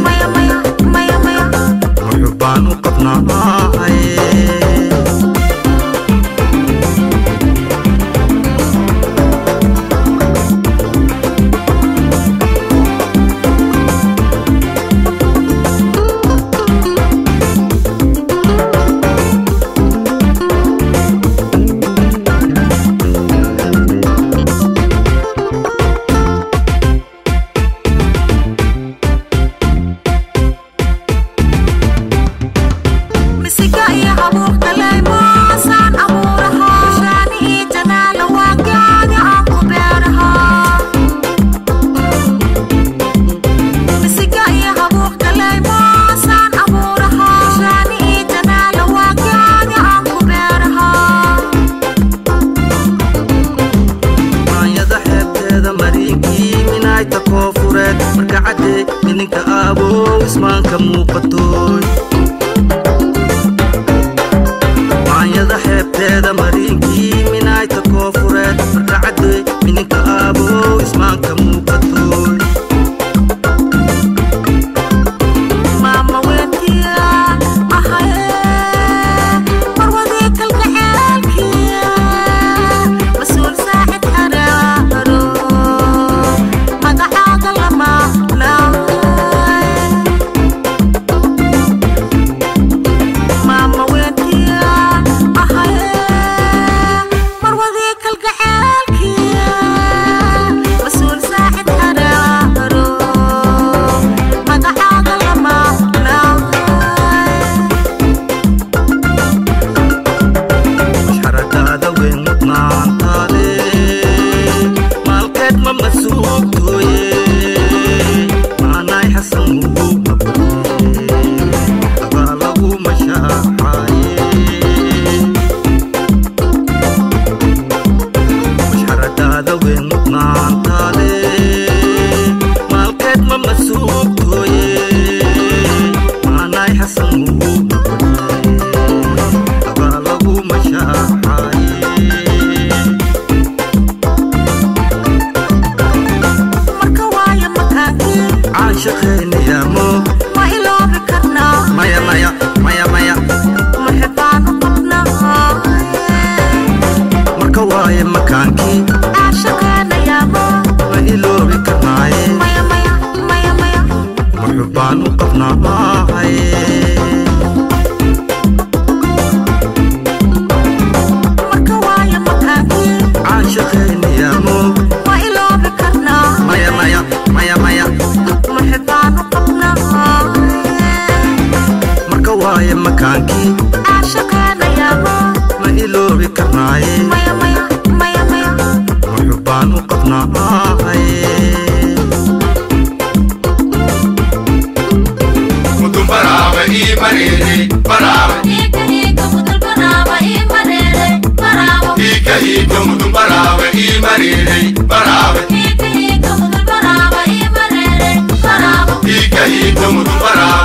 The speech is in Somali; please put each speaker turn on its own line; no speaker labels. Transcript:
Maya, maya, maya, maya. Waaye makaankii
Caashaqeena yaamo.
Ma iloobi karnaaye?
Maya, maya, maya, maya.
Muxubbaan u qabnaahay.
Marka waaye makaankii
Caashaqeenyaamo.
Ma iloobi karnaa?
Maya, maya, maya, maya.
Muxibaan u qabnaa.
Marka waaye makaankii
Caashaqeena yaamo.
Ma iloobi karnaaye?
Maya, maya, maya, maya.
Muxubbaan u qabnaahay.
Mudun baraawe ii mareere baraawe.
Hiika hiika mudul baraaba ii mareere baraabo.
Hiika hiika mudun baraawe ii mareere baraawe.
Hiika hiika mudul baraaba ii mareere baraabo.
Hiika hiika mudun baraawe.